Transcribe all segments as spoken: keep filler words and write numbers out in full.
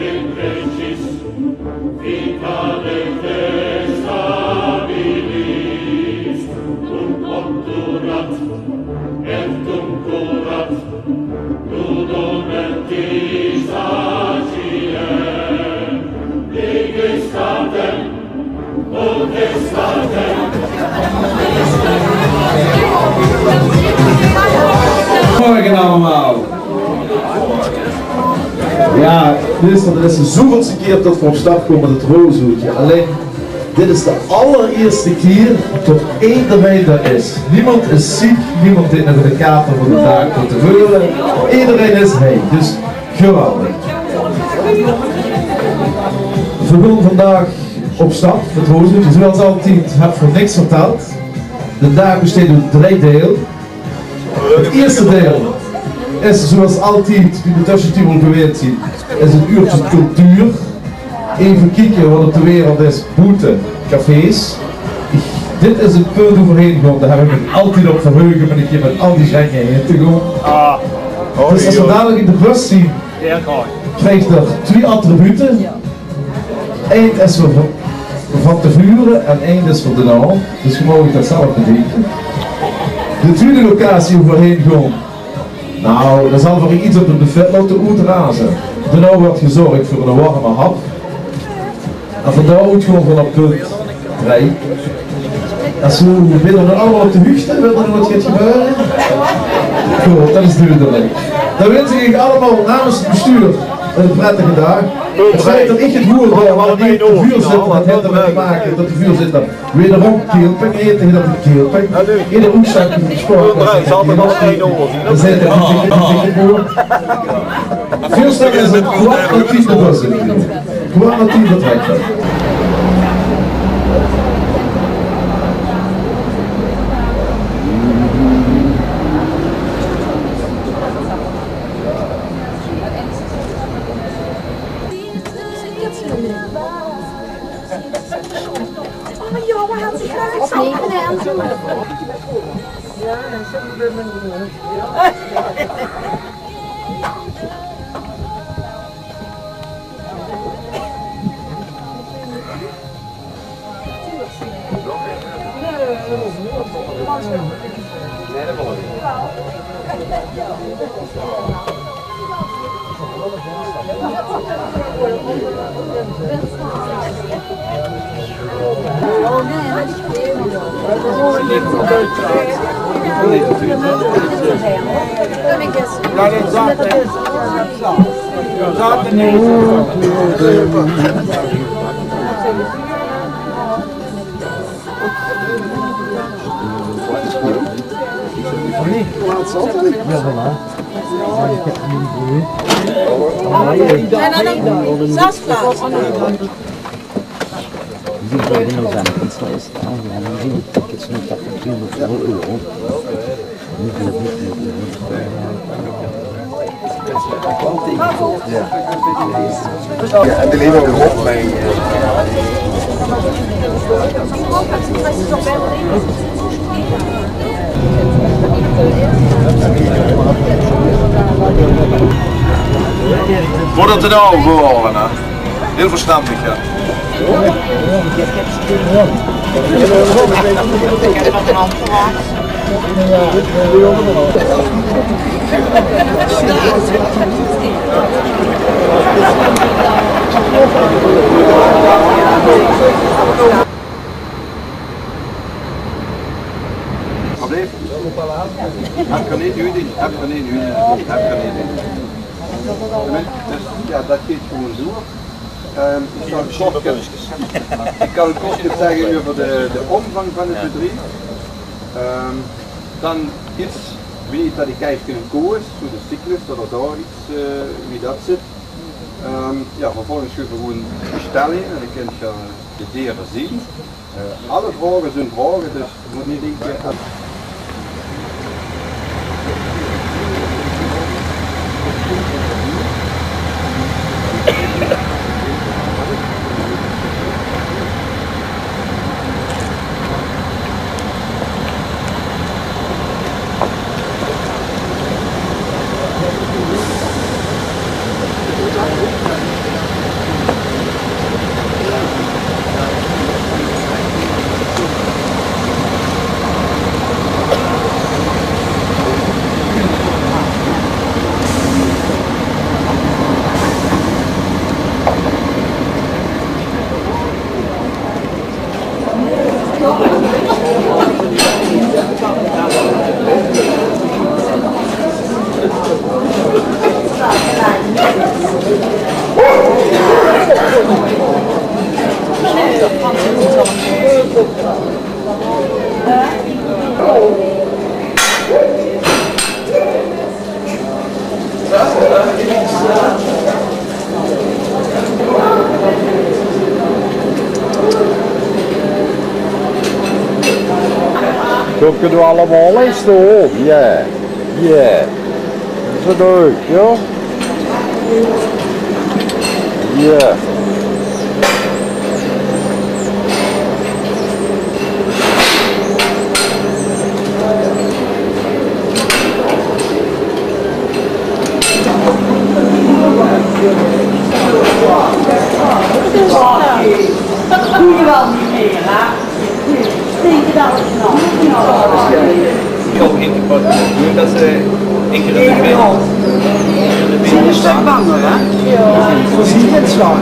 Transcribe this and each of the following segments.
Regis, vita Dei stabilis, ut obturat et tunc curat, ludum et sacier, Dei gestatem, o gestatem. Goeiemorgen allemaal. Ja, dit is, dat is de zoveelste keer dat we op stap komen met het Rozenhoedje. Alleen, dit is de allereerste keer dat iedereen er is. Niemand is ziek, niemand heeft nog de kater van de daag moeten veuren. Iedereen is heen, dus geweldig. We gaan vandaag op stap met Rozenhoedje. Zoals altijd heb ik niks verteld. De daag besteedt uit drie delen. Het eerste deel is, zoals altijd, wie we tussen die al gewend zien, is het uurtje cultuur. Even kijken wat op de wereld is boete cafés. Ik, dit is het punt overheen gewoon. Daar heb ik me altijd op verheugd, ben ik hier met al die grengen heen te gaan. Ah, oh, dus als we dadelijk in de bus zien, krijgt er twee attributen. Eén is voor van tevoren en eén is voor de naam. Dus je mag dat zelf bedenken. De tweede locatie waar we heen gaan. Nou, dan zal er iets op het buffet laten oetrazen. Daarna wordt gezorgd voor een warme hap. En vandaar uit gewoon vanaf punt drie. En zo, we willen allemaal op de hoogte, wil er nog wat gaat gebeuren? Goed, dat is duidelijk. Dan wens ik u allemaal namens het bestuur een prettige dag. Het feit dat ik het woord hoor, maar niet de voorzitter, dat heeft ermee te maken dat de voorzitter wederom keelpijn heeft, hij heeft een keelpijn. In de hoek staat gesproken, dan zit er niet, niet, niet, niet. Veel sneller is het kwart voor tien de bus in. Kwart voor tien vertrekt hij. Oh joh, waar had ik graag zo. En dan nog zes plaatsen. Voordat we nou horen, hè? Heel verstandig, ja. Alsjeblieft. Dat kan niet, Udin. Dat kan niet, Udin. Dat kan niet, Udin. Ja, dat gaat gewoon door. Ehm, ik kan kort, ik kan kort iets zeggen over de, de omvang van het bedrijf. Ehm, dan iets wie dat ik eigenlijk in een koers, zo de cyclus, dat er daar iets, eh, wie dat zit. Ehm, ja, vervolgens gaan we gewoon bestellen en dan kunt je de dieren zien. Eh, alle vragen zijn vragen, dus je moet niet denken, eh, Kónne v'r allemaol ins doon? Jao. Jao. Zoe leuk, jao. Jao. Kom, ik pak het. Doe dat ze één keer in de week. Zit een stuk banger, hè? Voorzichtig slaan.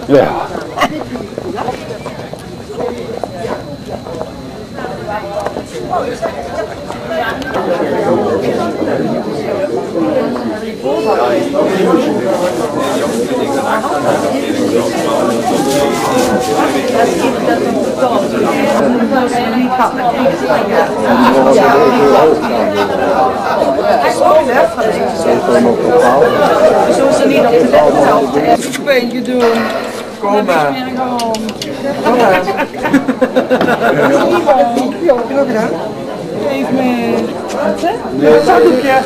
Jao. Speel je doen. Kom maar. Kom maar. Geef me. Zakdoekje.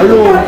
Allora,